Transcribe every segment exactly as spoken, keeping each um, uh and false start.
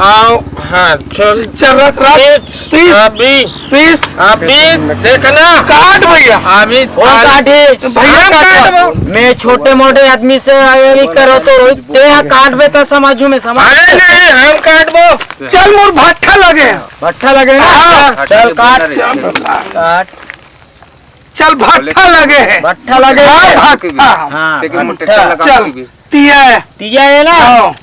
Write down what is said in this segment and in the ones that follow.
आओ, हाँ, चल। चल, रख, रख। पीस, पीस। अभी, पीस। अभी देखना। काट भैया। अभी वो काट। काटे। भैया हम काट। काटबो। मैं छोटे मोटे आदमी से ये नहीं करो तो रोहित, ते यहाँ काटबे तो समझू में समझ। अरे नहीं, हम काटबो। चल, मोर भट्ठा लगे। भट्ठा लगे ना? हाँ। चल काट। चल। काट। चल, भट्ठा लगे है। भट्ठा लगे हाँ, है। भट्ठा। हाँ, लेकिन भट्ठा। चल। तिया है। तिया है ना? हाँ।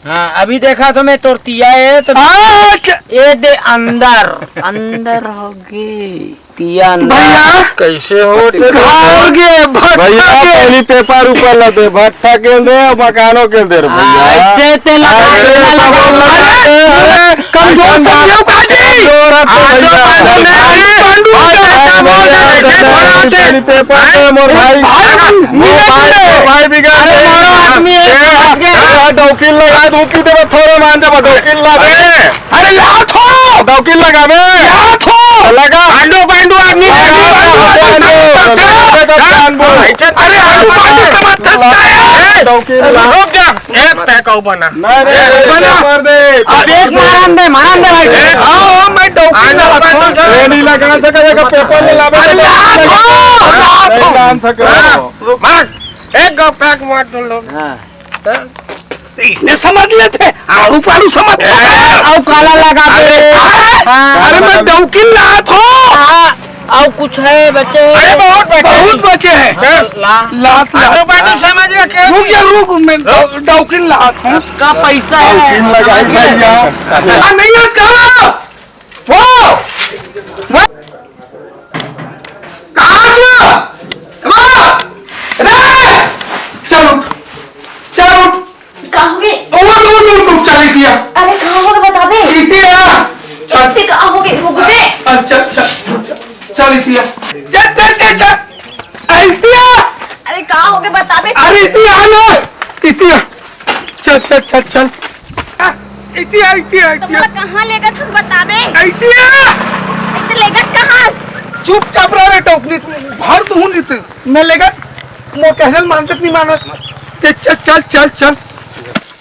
हाँ, अभी देखा तो मैं तोर तिया है तो अच्छा। ये दे अंदर, अंदर हो गई तिया अंदर। भैया, कैसे हो तेरे? घर के भट्ठा भैया, के। पहली पेपर ऊपर ला दे, भट्ठा के दे, मकानों के दे रे हाँ, भैया। ऐसे ते लगा अरे, दे, लगा दे। अरे, कमजोर समझो काजी। कमजोर है तो आजो भैया। बाजो में अरे, पांडू भाई, काका भाई, बोल दे, भाई, देखे भाई, थोड़ा भाई, दे। पहली पेपर दे, मोर भाई। भाई, मोर भाई, मोर भाई बिगड़ अरे, गए। मोरो आदमी है, तेरा, समझ गए। तेरा डौकी लगा दूं, पीटे में थोड़े मान दे, डौकी लगा दे। अरे, अरे, लात हो। डौकी लगा बे। लात हो। लगा। पांडू, पांडू आदमी लगा, है। पांडू, पांडू, पांडू, पांडू, पांडू। पांडू। अरे, आलू पांडू समझ फंसता है। डौकी लगा। रुक जा। एक पैक आऊ बना। नहीं, नहीं, नहीं, बना। पेपर दे। अब एक मारन दे, मारन दे भाई। ए, हाँ, हाँ, मैं डौकी आलू लगा पांडू दूं। से। ये नहीं लगा सका, देखो, पेपर में लावे अरे, तो लात हो, लात हो। नहीं लान सका। हाँ, मार। एक गो पैक मार तुम लोग। हाँ। इसने समझ लेते, आड़ू पाड़ू समझ लेते। अउ काला लगा दे। अरे, हाँ। अरे, मैं डौकी लात हो। हाँ, अउ कुछ है बचे? अरे, बहुत बचे। बहुत बचे हैं। हाँ, ला। लात, लात। आड़ू पाड़ू समझ रखे हैं? रुक जा, रुक, मैं डौ-, डौकी लात हूँ। का पैसा है? डौकी लगाई भैया। हाँ, नहीं है इसका। वो! वो! कहाँ गया? कहाँ? रे! चल उठ। चल उठ। का हो गे? उठ, उठ, उठ, उठ, चल इतिया। अरे, का हो गे बताबे? इतिया। चल। कैसे का हो गे? रुक बे। अ, चल, चल, चल, चल इतिया। चल, चल, चल, चल। आ, इतिया। अरे, का हो गे बताबे? अरे, इतिया ना। इतिया। चल, चल, चल, चल। आ, इतिया, इतिया, तो इतिया। मोला कहाँ लेगत हस बताबे? इतिया। इते लेगत कहाँ हस? चुपचाप रह रे टोकनी, भर दूँ नहीं तो। मैं लेगत, मोर कहने मानत नहीं मानस। ते चल, चल, चल, चल।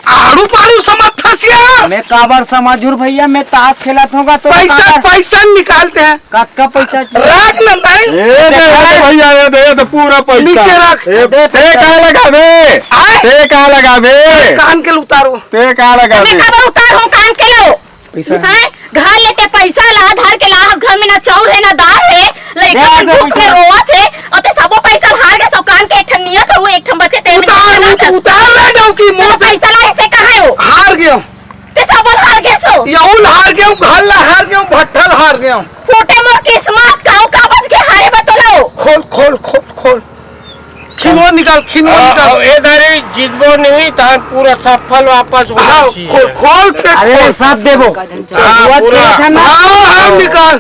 आड़ू पाड़ू समझ फंसिया। मैं काबर समझूर भैया, मैं ताश खेलत होगा तो पैसा, काबर? पैसा निकालते हैं। कतका पैसा चाहिए? रख ना भाई। ए, दे, दे, दे भैया, ये दे, ये दे पूरा पैसा। नीचे रख। ए, दे ते पैसा। का लगाबे? आय? ते का लगाबे? कान के उतारो। ते का लगाबे? मैं काबर उतार हूँ, कान के लो। पैसा। हैं? घर लेते पैसा ला, धर के ला, हस घर में ना चाउर है, ना दाल है, लइका दे, दे भूख में पैसा। रोवत है, अउ ते सबो पैसा हार गे, सौ कान के एक ठन नियत हो, एक ठन बचे, ते उतार, उतार, उतार रे डौकी, मोर से पैसा ला, इसे कहाँ है वो? हार गयो। ते सबो ला हार गे सो। यहू ला हार गयो, घर ला हार गयो, भट्ठा ला हार गयो। फूटे मोर किस्मत, काऊ का बच के हारे बतोलो। खोल, खोल, खोल, खोल। खिनवा निकाल, खिनवा आ, निकाल। आ, ए दारी जीतबो नहीं, तहन पूरा सफल वापस होना हाँ, चाहिए। खोल, खोल के अरे, खोल। सब देबो। हाँ, वो पूरा। देखा ना। हाँ, हाँ, निकाल।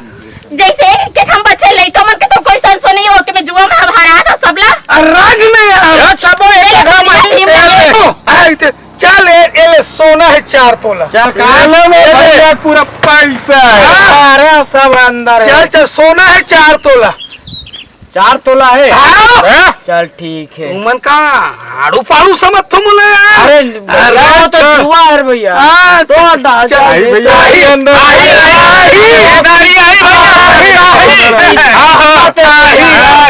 जैसे एक के हम बच्चे लइका मन के तो कोई संसो नहीं हो कि मैं जुआ में हरा था सबला। आ, राग में आ। ये सबो एक जगह में भीम ए, ले। ओ, आ, इते, चल, ए, ए ले, सोना है चार तोला। चल, कालो में ए ले। भैया पूरा पैसा है। हाँ। अरे, सब अंदर है। चल, चल, सोना है चार तोला। चार तोला है? हाँ। हैं? चल ठीक है। उमन का आड़ू पाड़ू समझ तुम ले यार। अरे, अरे, भैया, वो तो अच्छा। जुआ है रे भैया। हाँ, तो डाल चल, दे। आई भैया, आई, आई अंदर। आई, आई, आई, आई, गाड़ी आई भैया, आई, आई। हाँ, हाँ, आई,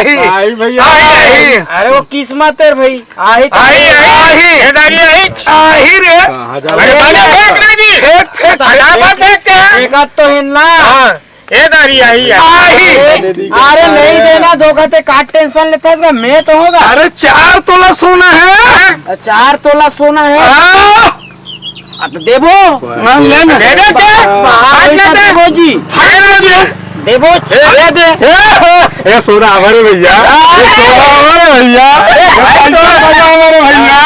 आई। आई भैया। आई, आई। अरे, वो किस्मत है भाई। आई तो आई, आई, आई। ये गाड़ी आई। आई रे। कहाँ जा अरे, रहे हो? बाबा, फेंक दे जी। फेंक, फेंक। अरे, आप फेंकते हैं। फेंका तो है ना। हाँ। ए दारी आही है। आही। अरे नहीं देना धोखा ते का tension लेता है, मैं तो होगा। अरे चार तोला सोना है। चार तोला सोना है। हाँ। अब देबो। ना, ले ना। दे दे के। आज ना दे। देबो जी। फायदा दे। देबो। ए, दे दे। ए, ए, सोना हमारे भैया। ये सोना हमारे भैया। ये पैसा हमारे भैया।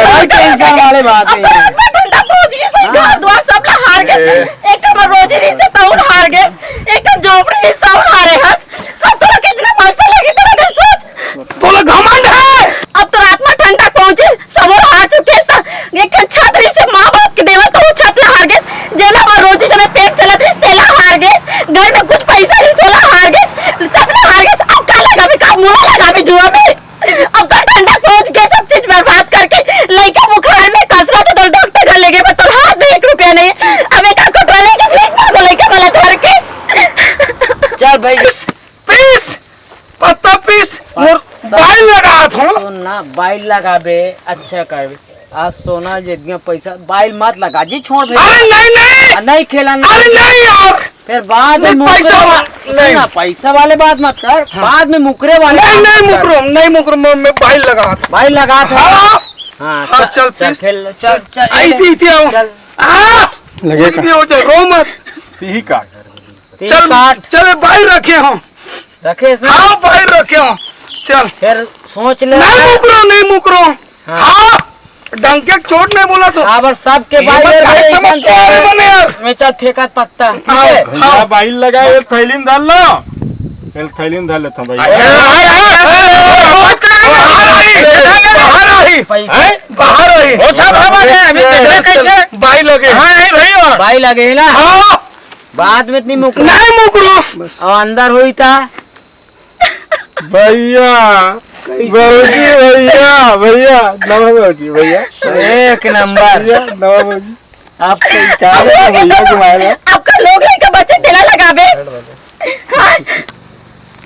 कोई tension वाली बात नहीं है। ठंडा पहुंच गई, सब घर द्वार सब ला हार गए। एक तो रोजी नहीं से तौन हार गए, एक तो जोपड़ी नहीं से तौन हारे हस। अब तोला कितना पैसा लगे तेरा घर सोच। तोला घमंड है। अब तो रात में ठंडा पहुंचे, सबो हार चुके सा। एक ठन छत रही से माँ बाप के देवल तो वो छत ला हार गए, जेला माँ रोजी जब पेट चलत रही सेला हार गए, घर में कुछ पैसा नहीं सोला हार गए, सब ला हार गए। अब का लगावे, का मुआ लगावे जुआ में। अब तो ठंडा पहुंच के सब चीज बर्बाद करके लइका बुखार में कसरा तो डॉक्टर घर ले गए, पर तोर हाथ में एक चल भाई। पीस, पीस, पत्ता पीस, मोर बाइल लगात हूँ। तो ना बाइल लगाबे, अच्छा करबे। आज सोना जितना पैसा, बाइल मत लगा जी, छोड़ भाई। अरे नहीं, नहीं। आ, नहीं खेला ना। अरे नहीं यार। फिर बाद में नहीं, पैसा मुकरे वा-, वा-, नहीं। ना, पैसा वाले बात मत कर, हाँ। बाद में मुकरे वाले नहीं, बात नहीं मत कर। मुकरो, नहीं मुकरो, मैं, मैं बाइल लगात। बाइल लगात है। हाँ। हाँ, हाँ, चल, चल, चल, पीस। खेल, चल, चल, आई ये, थी, थी, आओ। चल। आ! लगे कुछ का? भी हो जाए, रो मत। यही काट। तीन चल, काट। चल, बाइल रखे हो। रखे इसमें? हाँ, बाइल रखे हो। चल। फिर सोच ले। नहीं मुकरो, नहीं मुकरो। हाँ। हाँ, डंके के चोट नहीं बोला तो। अब सबके ये बाइल मत लगे, कर, समझ ऐसा तो आ रहे बने यार। मैं चल फेंकत पत्ता, ठीक हाँ, है? हाँ। भैया, बाइल लगा, ये थैली में डाल लो। चल, थैली में डाल लेता हूँ भाई। अरे, अरे, अरे, अरे, अरे, मत कर, बाहर आई, बाहर आई। पैसे। हैं? बाहर आई। ओछा बाबा के, अभी देखना कैसे? बाइल लगे। हाँ, नहीं भाई, और बाइल लगे ना। हाँ। बाद में इतनी मुकरो। नहीं मुकरो। और अंदर हुई था। भैया, भौजी, भैया, भैया, नवा भौजी, भैया। एक नंबर। भैया, नवा भौजी। आप तो क्या भैया घुमाएगा? आपका लोग लइका बचे तेला लगाबे।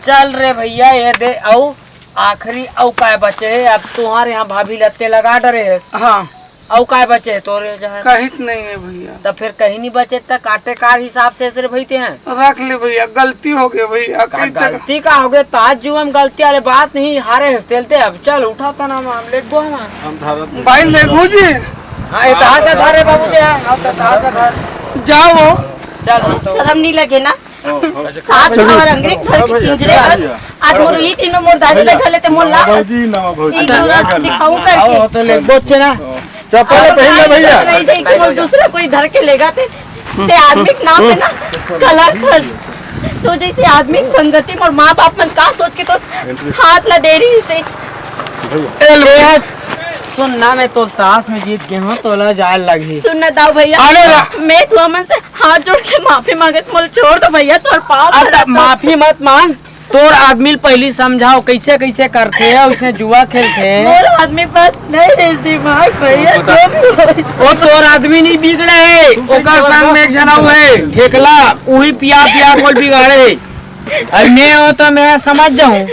चल रे भैया, ये दे, अउ आखिरी अउ काय बचे हे? अब तुम्हारे यहाँ भाभी लत्ते लगा डरे है। हाँ। अउ काय बचे हे तोरे जहाँ? कहीं तो नहीं है भैया। तब फिर कहीं नहीं बचे, त काटे कार हिसाब से सिर्फ होते हैं। रख ले भैया, गलती हो गई भैया, का कैसे? गलती का हो गया? ताज जुआ में गलती वाले बात नहीं, हारे हंस तेलते। अब चल उठा था ना, हम ले गो हम। हम धारा भाई ले गो जी। हाँ, ये ताज है धारे बाबू जी, हाँ, अब तो ताज है धारे। जाओ। चल, हम तो शर्म नहीं लगे ना? सात और अंग्रेज घर के पिंजरे बस। आज मोर ई तीनों मोर दादी ले घले ते मोर ला। भौजी, नवा भौजी। ई दिखाऊं करके। आओ, तो ले, बोचे ना। चप्पल पहन ले भैया। नहीं जाए कि मोर दूसरा कोई धर के लेगा ते, ते आदमी के नाम पे ना कलर खस। तो जैसे आदमी के संगति मोर माँ बाप मन का सोच के तो हाथ ला दे रही से। ए, सुन ना, मैं तो ताश में जीत गया हूँ, तोला जाए लगही। सुन ना दाऊ भैया, अरे रा- मैं तुमन से हाथ जोड़ के माफी मांगत, मोल छोड़ दो भैया, तोर पाँव अब पड़त हूँ। माफी मत मांग, तोर आदमी ल पहली समझाओ कैसे कैसे करथे, उसने जुआ खेलथे। मोर आदमी पास नहीं रहिस दिमाग भैया, जो भी हो। वो तोर आदमी नहीं बिगड़े है, ओकर संग में एक झन अउ है, ठेकला, उही पिया पिया कोल बिगाड़े है। अब मैं हो तो मैं समझ जाऊँ।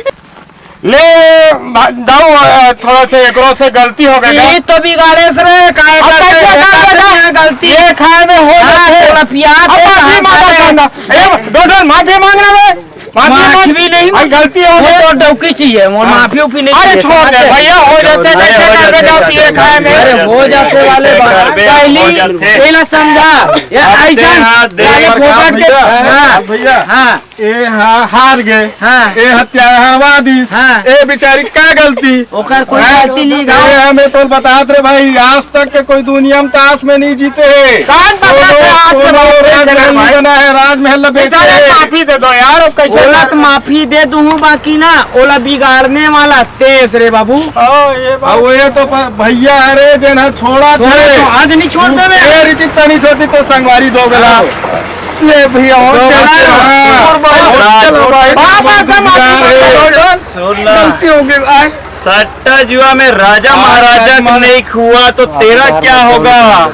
ले भा-, दाऊ, अ, थोड़ा से एकरो से गलती हो गई। ये तो बिगाड़े से रे, काय अब करते कैसे हैं, कर बेटा? गलती। ये खाए में हो हाँ, जाते। थोड़ा प्याज अब है, माफी हाँ, मांगा हाँ। था ना। ए, दो, दो माफी मांगना बे। माफी माफी मांग। भी नहीं। अब गलती हो गई। तो डौकी चाहिए, वो हाँ। माफी उफी नहीं अरे चाहिए, छोड़ दे समझे? भैया, हो जाते, अरे कैसे हो कर जाते, बेटा, ये खाए में? अरे हो जाते वाले बात। पहली, पहला समझा। ये ऐसा, हाँ, दे, पहले फोकट के, हाँ, हाँ, भैया। हाँ। ए हा, हार गए। हाँ। ए हत्यारा हरवा दीस। हाँ। ए बेचारी का गलती? ओकर कोई हैं? गलती नहीं ए गा। हमें तो बतात रे भाई, आज तक के कोई दुनिया में ताश में नहीं जीते हैं। कौन बतात कोनो, है आज के कोनो बाद में राजमहल नहीं भाई? बना है, राजमहल ला बेचे बेचारे हैं। माफी दे दो यार, अब कैसे ओला तो माफी दे दूँ, बाकी ना, ओला बिगाड़ने वाला तेज रे बाबू। हाँ, ये बात अब ये तो प-, भैया, अरे, जेन ह छोड़ा छोड़ा थे। तो आज नहीं छोड़ देवे। ये रीति तनी छोटी तो संगवारी दो गला। हाँ। ले भैया, और दो क्या बार। हाँ। और बात। राज चलो भाई। बाप, बाप, बाप, बाप, बाप। सुन ना। गलती हो गई, आए। सट्टा जुआ में राजा महाराजा का नहीं हुआ तो तेरा क्या होगा?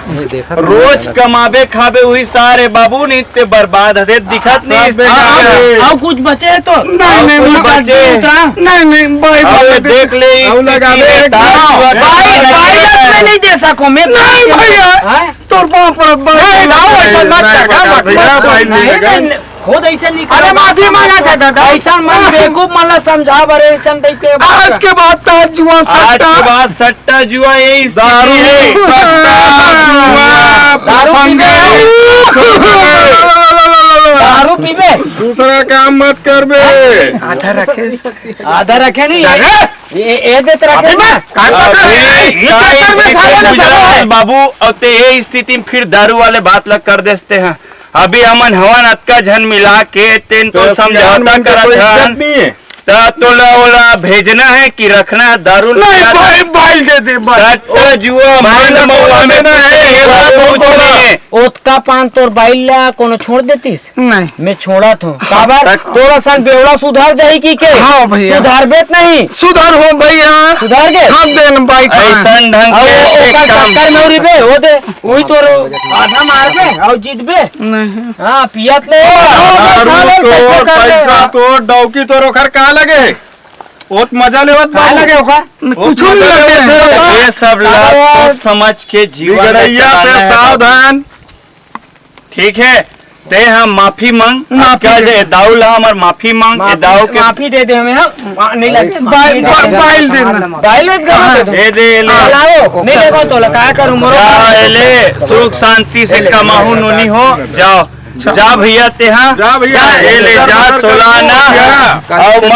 रोज कमाबे खाबे वही सारे बाबू, नहीं ते बर्बाद हसे दिखत नहीं। सब बेकार है। अब कुछ बचे है तो? नहीं, नहीं, कुछ बचे? नहीं, नहीं, भाई, अब भाई, देख ले, अब लगा दे, एक दांव। भाई, भाई, मैं नहीं दे सकूं, मैं नहीं भैया। हाँ? तोर पाँव पड़त बा। नहीं, दाऊ, ऐसा मत कर, मत कर, भैया, मत भाई, कर। नहीं, नहीं, खुद ऐसे नहीं अरे, कर। माफी मांगा था दादा। ऐसा मन बेवकूफ मन ला समझा बरे, ऐसा देख के आज के बाद ताश जुआ आज सट्टा। के बाद सट्टा जुआ यही स्थिति दारू, है। सट्टा, जुआ, दारू पीबे? दारू पीबे? दूसरा काम मत करबे। आधा रखे। आधा रखे नहीं। अरे! ये, ये देत रखे अबे, ना। कान पकड़, अबे, ये कान चक्कर में पकड़, साले बुझा साले। है बाबू, और ते ये स्थिति में फिर दारू वाले बात लग कर देते हैं। अभी हमन हवन अतका झन मिला के तेन तो तो समझौता सियान मन के करत कोई इज्जत हन। नहीं है। त त तोला ओला भेजना हे कि रखना हे? दारू नहीं, पीना भाई, भाई दे दे, भाई। सट्टा जुआ, भाई मांड ला मउआ में देना कुछ हे, नहीं हे, बाबू, कुछ नहीं हे। ओतका पान तोर बाई ला कोनो छोड़ देतिस? नहीं। मैं छोड़त हूँ। काबर? तोर असन बेवड़ा सुधर जाही कि के? हाँ भैया। सुधारबे त नहीं? सुधार हो भैया। सुधार गे? हम देन बाई का। अइसन ढंग अउ के एक ओकर काम चक्कर में रहिबे, ओ दे, उही तोर आधा मारबे अउ जीतबे। नहीं। हाँ, पियत ले। दारू तोर, पैसा तोर, डौकी तोर, ओखर का लगे? ओत मजा लेवत का बाबू। लगे ओखर? ओत कुछ मजा नहीं लगे। लेवत हे। ये सब ला अरे सोच समझ के जीवन में बिगड़ैया से चलाना हे बाबू। सावधान। ठीक हे, ते ह माफी मांग। माफी अतका दे। ए दाऊ ला हमर माफी मांग, ए माफी, दाऊ के माफी दे दे हमें, हाँ। मा-, नहीं लगे, माफी बाइल, नहीं लगे। बाइल, बाइल देना। बाइल मत करो, हाँ। दे दो। ए दे, ए ले। हाँ, लाओ, नहीं देखो तो ला, का करूँ, मोरो जा, ए ले, सुख शांति से ए ले। कमाहू नोनी हो, जाओ। जा भैया, ते हाँ। जा भैया। जा, ए ले, जा, जा, सोला ना। जा। अउ